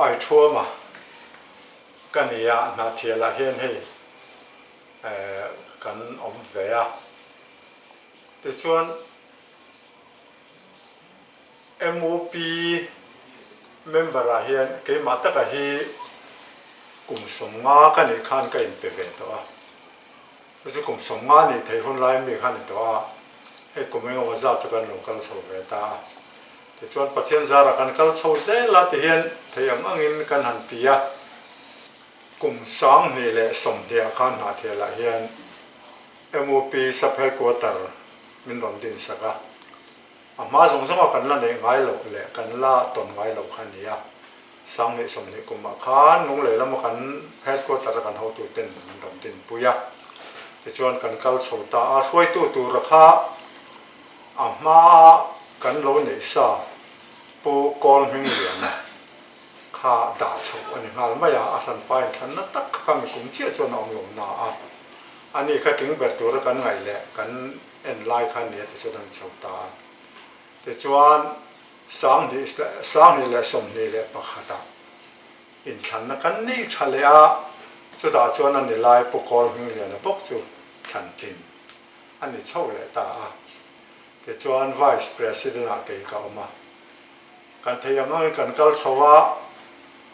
Aithuama ka ni a, Hnahthialah hian hei kan awm ve a. Tichuan MUP member ah hian keimah taka hi kum 50 ka nih khan ka inpe ve tawh a. Chu chu kum 50 nih theih hun lai mi kha a ni tawh a, hei kum engemaw zat chu kan lo kal chho ve ta a. Tichuan Pathian zarah kan kal chho zel a ti hian thei ang angin kan han ti a. Kum 2020 ah khan Hnahthialah hian MUP Sub Headquarter min rawn din sak a. A hma zawng zawnga kan la neih ngai loh leh kan la tawn ngai loh kha a ni a. 2020 kumah khan Lunglei lama kan Headquarter a kan hotuten min rawn dinpui a. Tichuan kan kal chho ta a, hruaitu tura kha a hmaa kan lo neih sa Pu Kawlhmingliana kha dah chhoh a ni nghal mai a, a hranpa inthlanna tak kha kha mi kum chiah chuan a awm lo na a, ani kha tling ber tura kan ngaih leh kan en lai kha nia tichuan a ni chho ta a. Tichuan 2021 ah inthlanna kan nei tha leh a, chutah chuan a ni lai Pu Kawlhmingliana bawk chu thlan tlin a ni chho leh ta a. Tichuan Vice President ah kei ka awm a. Kan thei ang angin kan kal chho a,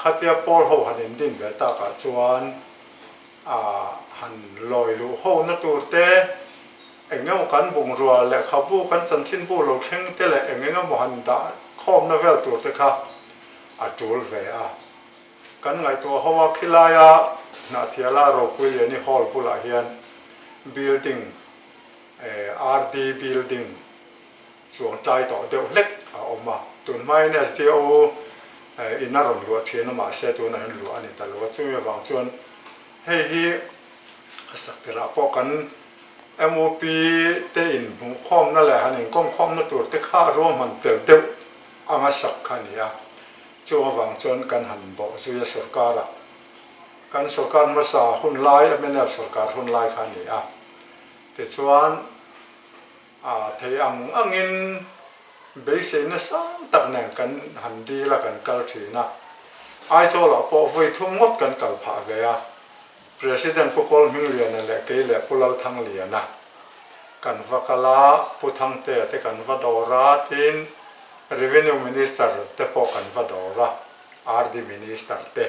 khatia pawl ho han indin ve takah chuan han lawi luh ho na tur te, eng emaw kan bungrua lehkhabu kan chanchinbu lo thleng te leh eng eng emaw han dah khawmna vel tur te kha a tul ve a. Kan ngaihtuah ho a, khilaia Hnahthiala Ropuiliani Hall bulah hian building, RD building, Chuang tlai tawh deuh hlek a awm a, tun hmain SDO in a rawn luah thin a mahse tunah hian luah a ni ta lo a, chumi avang chuan hei hi a sak tirah pawh kan MUP te inhmuhkhawmna leh han inkawmkhawmna tur te kha ruahman tel deuh anga sak kha a ni a, chung avang chuan kan han bawh zui a sorkar ah kan sorkar hmasa hun lai mnf sorkar hun lai kha a ni a, tichuan. A thei ang angin beiseina sang tak nen kan han dil a, kan kal thin a. Aizawlah pawh vawi thum ngawt kan kal phah ve a. President Pu Kawlhmingliana leh kei leh Pu Lalthangliana kan va kal a, Pu Thangtea te kan va dawr a, tin Revenue Minister te pawh kan va dawr a, RD Minister te.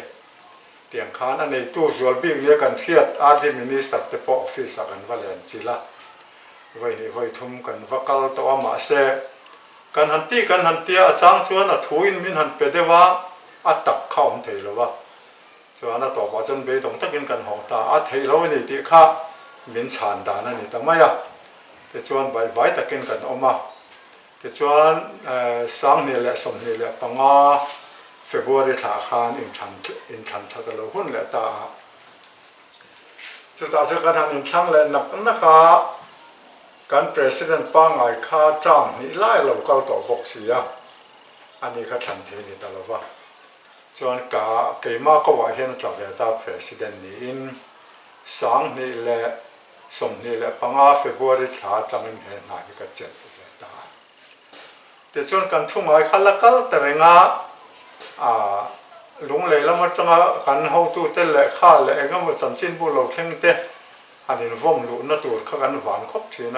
Tiang khan a neitu zual bik nia kan hriat RD Minister te pawh office ah kan va len chilh a. Vawi hnih vawi thum kan va kal tawh a mahse kan han tih kan han tia a chang chuan a thu in min han pe deuh a, a tak kha awm thei lo a. Chuan a tawpah chuan beidawng takin kan hawng ta a, theih lo a ni tih kha min chhan dan a ni ta mai a. Tichuan baihvai takin kan awm a. Tichuan 2025 February thla khan inthlan inthlan that a lo hun leh ta a. Chutah chuan kan han inthlang leh nak nak a, kan President pangngai kha term hnih lai a lo kal tawh bawk si a, ani kha thlan thei ni ta lo va. Chuan ka keimah koah hian a tla ve ta President niin 2025 February thla atangin he hna hi ka chelh ve ta a. Tichuan kan thu ngai kha la kal ta reng a, ah Lunglei lam atanga kan hotute lehkha leh eng emaw chanchinbu lo thleng te han invawm luhna tur kha kan van khawp thin a.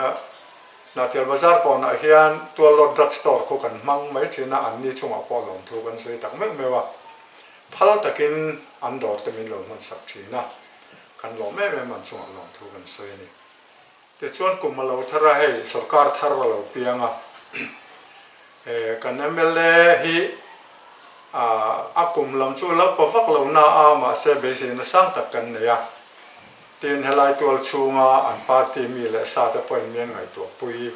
Hnahthial Bazar kawnah hian Tuallawt Drug Store khu kan hmang mai thin a, anni chungah pawh lawmthu kan sawi tak meuh meuh a, phal takin an dawr te min lo hmansak thin a, kan lawm em em an chungah lawmthu kan sawi a ni. Tichuan kum a lo thar a, hei sorkar thar a lo piang a, kan mla hi a kum lam chu lo pa vak lo na a, mahse beiseina sang tak kan nei a, tin helai tual chhunga an party mi leh sa te pawhin mi an ngaihtuahpui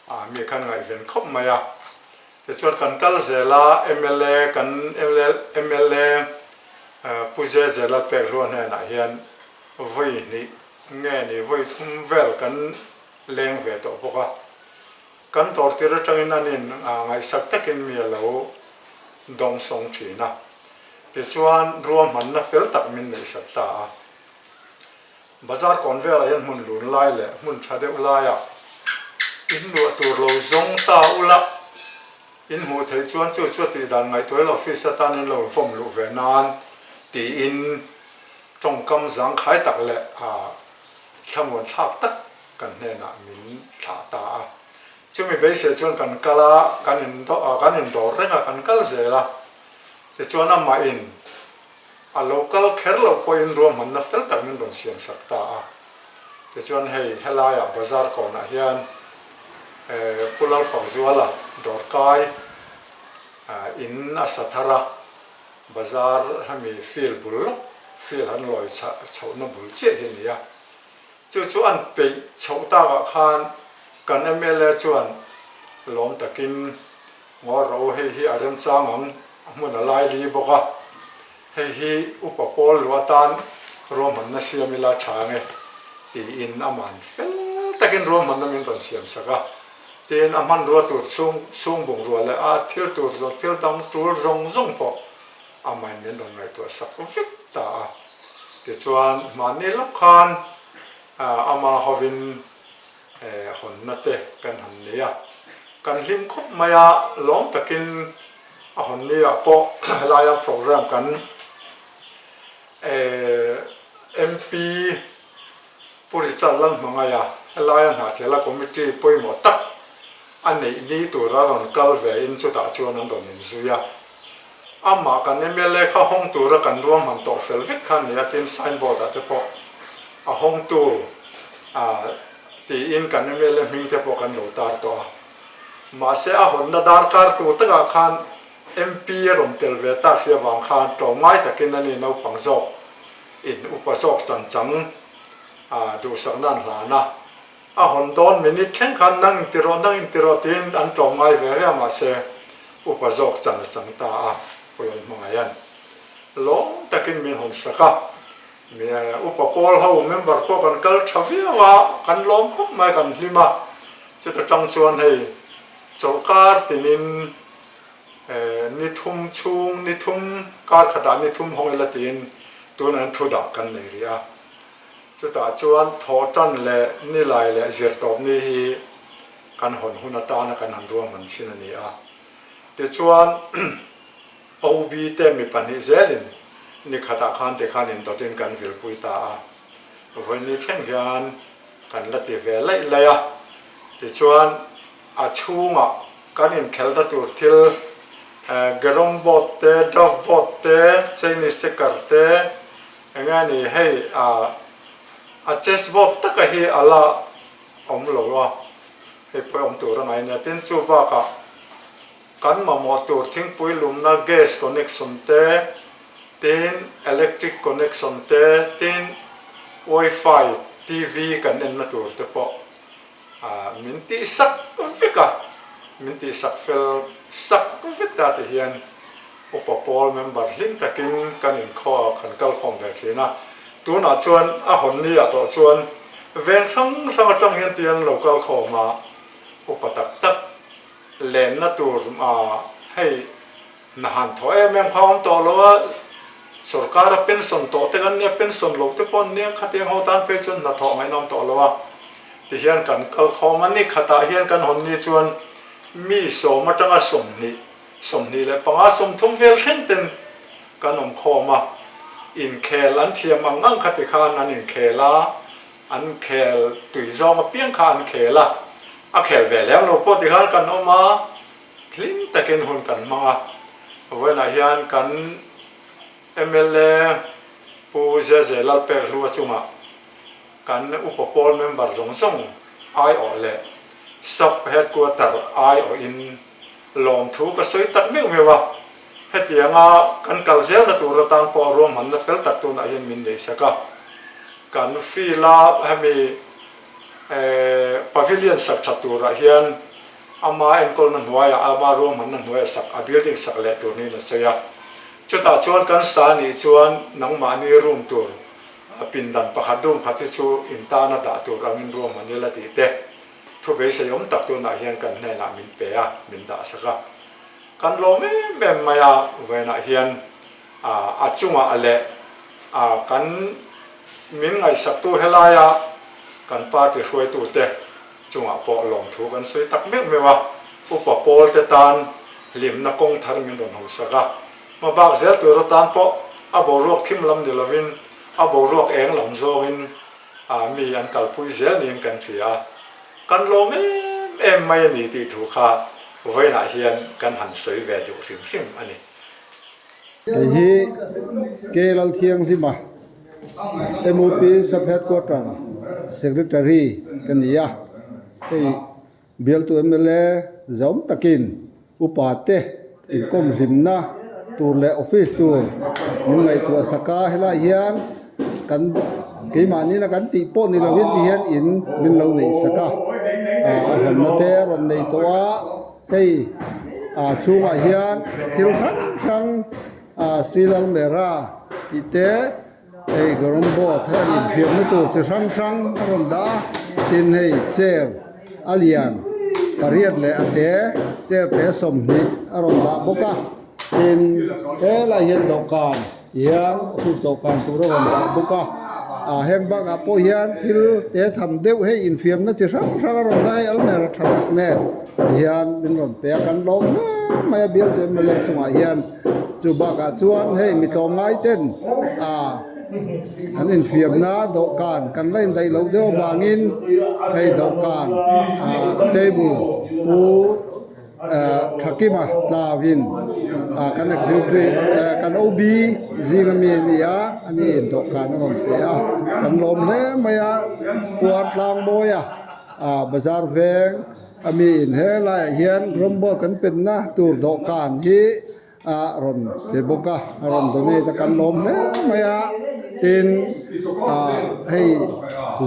a, mi khan ngaihven khawp mai a. Tichuan kan kal zel a, mla kan mla Pu Zezela Lalpekhlua hnenah hian vawi hnih Nge ni vawi thum vel kan leng ve tawh bawk a, kan dawr tir atangin an in ngaihsak takin mi a lo dawng sawng thin a, tichuan ruahmanna fel tak min neihsak ta a. Bazar kawn velah hian hmun lun lai leh hmun tha deuh laiah in luah tur lo zawng ta ula. In hmuh theih chuan chu chu a tih dan ngaihtuah ila office atan in lo infawm luh ve nan tiin tawngkam zangkhai tak leh thlamuan thlak tak kan hnenah min thlah ta a. Chumi beisei chuan kan kal a, kan kan indawr reng a, kan kal zel a. Tichuan amah in a lo kal kher loh pawhin ruahmanna fel tak min rawn siam sak ta a. Tichuan hei helaiah bazar kawnah hian Pu Lalfakzuala dawrkai in a sa thar a, bazar hemi field bul lawk, field han lawi chhohna bul chiah hi a ni a. Chu chu an peih chhoh takah khan kan mla chuan lawm takin Ngaw rawh u, hei hi a remchang ang, a hmun a lai li bawk a, hei hi upa pawl luh atan ruahmanna siam ila tha ang e, tiin aman fel takin ruahmanna min rawn siam sak a. Tin, a hmanrua tur chhung chhung bungrua leh a thil tur zawng thil dang tul zawng zawng pawh amahin min rawn ngaihtuah sak vek ta a. Tichuan, mahni lawk khan ama hovin hawnna te kan han nei a, kan hlim khawp mai a, lawm takin a hawn ni ah pawh helaia program kan MP Pu Richard Lalhmangaia helaia hnahthiala committee pawimawh tak a neih ni tura rawn kal ve in chutah chuan an rawn inzui a, amah kan mla kha hawng tura kan ruahman tawh fel vek kha a ni a tin signboard ah te pawh A hawngtu a tiin kan mla hming te pawh kan lo tar tawh a. Mahse a hawnna darkar tur takah khan MP a rawn tel ve tak si avang khan tlawmngai takin a ni naupang zawk in upa zawk chanchang a duhsakna an hlan a. A hawn dawn minute thleng khan nang in ti rawh nang in ti rawh tiin an tlawmngai ve ve a mahse upa zawk chan a chang ta a Pu Lalhmangaia'n lawm takin min hawn sak a. Upa pawl ho member pawh kan kal tha viau a, kan lawm khawp mai, kan hlim a. Chuta tang chuan hei chawlhkar tinin ni thum chhung ni thum kar khatah ni thum hawng ila tiin tunah hian thu dah kan nei rih a. Chutah chuan thawhtan leh nilai leh zirtawpni hi kan hawn hun atana kan han ruahman chin a ni a. Tichuan. OB te mi pahnih zelin ni khatah khan tikhan indawtin kan vilpui ta a, vawiin thleng hian kan la ti ve laih laih a. Tichuan a chhungah kan inkhelna tur thil Gerong board te, Dove board te, Chinese checker te, eng nge ni hei a chess board taka hi a la awm lo a, hei pawh awm tur a ngai nia. Tin chu bakah Kan mamawh tur thingpui lumna gas connection te, tin electric connection te, tin wifi, TV kan enna tur te pawh min tihsak vek a, min tihsak fel sak vek ta ti hian upa pawl member hlim takin kan inkhawh a, kan kal khawm ve thin a. Tunah chuan a hawn ni ah tawh chuan veng hrang hrang atang hian tiang lo kal khawm a, upa tak tak Lenna tur hei hna han thawh em em kha awm tawh lo a, sorkar a pension tawh te kan nia, pension lo te pawh an nia, khatiang ho tan phei chuan hna thawh ngaihna awm tawh lo a, tihian kan kal khawm a ni, khatah hian kan hawn ni chuan mi sawm atanga 20, 25, 30 vel thleng ten kan awm khawm a, inkhel an thiam ang ang kha tikhan an inkhel a. An khel tui zawng apiang kha an khel a, a khel ve lem lo pawh tikhan kan awm a, hlim takin hun kan hmang a. Vawiinah hian kan mla Pu Zeze Lalpekhlua chungah kan upa pawl member zawng zawng aiawh leh Sub Headquarter aiawhin lawmthu ka sawi tak meuh meuh a, hetianga kan kal zelna tur atan pawh ruahmanna fel tak tunah hian min neihsak a. Kan field a hemi pavilion sak tha turah hian ama enkawlna hnuaiah ama ruahmanna hnuaiah sak a building sak leh tur niin a sawi a. Chutah chuan kan sa nih chuan nangmahni room tur pindan pakhat room khat hi chu in tana dah tur angin ruahman ila tih te thu beisei awm tak tunah hian kan hnenah min pe a, min dah sak a. Kan lawm em em mai a, vawiinah hian a chungah leh kan min ngaihsaktu helaia kan party hruaitute chungah pawh lawmthu kan sawi tak meuh meuh a, upa pawlte tan. Hlimna kawng thar min rawn hawngsak a, hmabak zel tur atan pawh a boruak thim lam ni lovin a boruak eng lam zawngin mi an kalpui zel niin kan hria a, kan lawm em em mai a ni tih thu kha vawiinah hian kan han sawi ve duh hrim hrim a ni. Hei hi K Lalthianghlima, MUP Sub Headquarter Secretary ka ni a, hei Bialtu mla zawm takin upa te inkawm hlimna tur leh office tur min ngaihtuah sak a, helai hian kan keimahni na kan tih pawh ni lovin ti hian in min lo neih sak a, a hawnna te a rawn nei tawh a, hei a chhungah hian thil hrang hrang Sri Lalmera tih te. Hei garam board hian infiamna tur chi hrang hrang a rawn dah a, tin hei chair a lian pariat leh a te chair te 20 a rawn dah bawk a, tin helai hian dawhkan hian office dawhkan tur a rawn dah bawk a, ah heng bakah pawh hian thil te tham deuh hei infiamna chi hrang hrang a rawn dah a hei almera tha tak nen tihian min rawn pe a kan lawm hle mai a bialtu mla chungah hian. Chu bakah chuan hei mi tlawmngai ten ah an infiamna dawhkan kan la indaih loh deuh avangin hei dawhkan ah table pu ah Thakima tlauin ah kan executive eh kan OB zinga mi a ni a ani dawhkan a rawn pe a kan lawm hle mai a puar tlang mawi a ah bazar veng. A mi in he laiah hian rawngbawl kan penna tur dawhkan hi a rawn pe bawk a, a rawn donate a kan lawm hle mai a, tin ah hei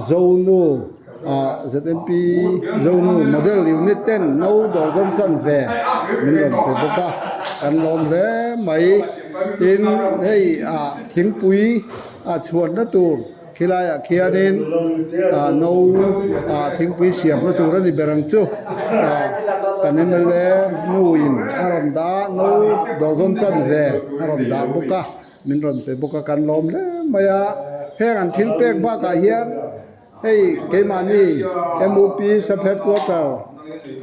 Zonu ah ZMP Zonu model unit ten no dawr zawn chan ve min rawn pe bawk a, kan lawm hle mai, tin hei ah thingpui a chhuanna tur. Khilaiah khianin ah no ah thingpui siamna tur a ni ber ang chu ah kan mla nuin a rawn dah a no dawrzawn chanve a rawn dah bawk a min rawn pe bawk a kan lawm hle mai a heng an thil pek bakah hian hei keimahni mup sub headquarter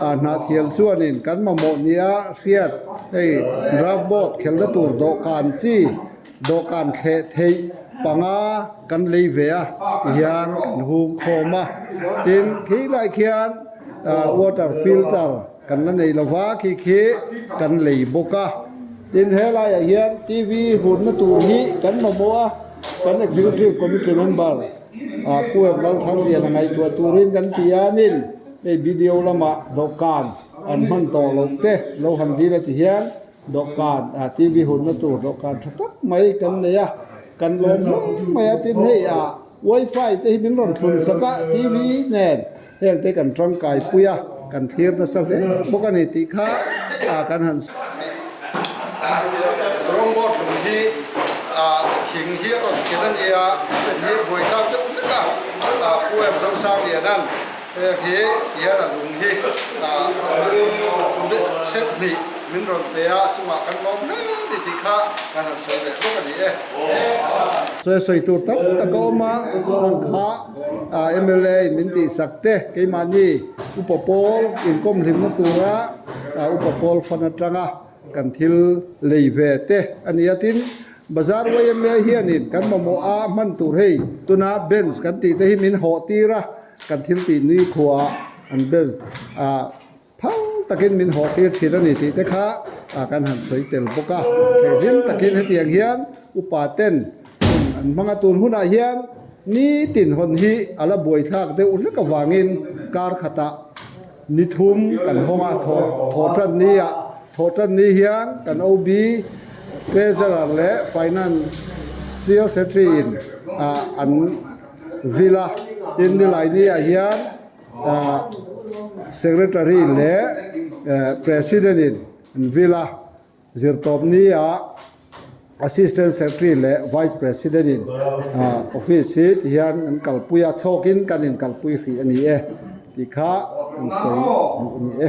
ah hnahthial chuanin kan mamawh nia hriat hei draft board khelna tur dawhkan chi. Dawhkan thleh theih panga kan lei ve a tihian kan hung khawm a, tin khi lai khian water filter kan la nei lova khi khi kan lei bawk a, tin helaiah hian TV hunna tur hi kan mamawh a, kan executive committee member Pu Lalthangliana ngaihtuah turin kan ti a nin hei video lamah dawhkan an hman tawh loh te lo han dil a ti hian. Dawhkan, ah TV hunna tur dawhkan tha tak mai kan nei a, kan lawm hle mai a, tin hei ah wifi te hi min rawn thlun sak a TV nen heng te kan tangkai pui a, kan thlir nasa hle bawk a ni tih kha ah kan han Rawngbawl hlum hi ah thing hi a rawn ken a ni a, heng hi buaithlak deuh hlek a, ah Pu Em Zosangliana'n Heng hi hian a lung hi set hnih min rawn pe a, chungah kan lawm hle a ni tih kha kan han sawi leh bawk a ni e. Sawi sawi tur tam tak a awm a, hang kha mla in min tihsak te, keimahni upa pawl inkawm hlimna tura upa pawl fan atanga kan thil lei ve te a ni a, tin Bazar yma hianin kan mamawh a hman tur hei tuna bench kan tih te hi min hawh tir a. Kan thil tih nui khuaah an bel a, phal takin min haw tir thin a ni tih te kha kan han sawi tel bawk a. Thei hlim takin hetiang hian upa ten hun an hmang a, tun hunah hian nitin hawn hi a la buaithlak deuh hlek avangin kar khatah ni thum kan hawng a, thawh tan ni ah thawh tan ni hian kan OB Treasurer leh Financial Secretary in an Villa tin Nilaini ah hian Secretary leh President in an vil a, zirtawpni ah Assistant Secretary leh Vice President in office hi ti hian an kalpui a, chhawkin kan inkalpui hrih a ni e tih kha an sawi duh a ni e.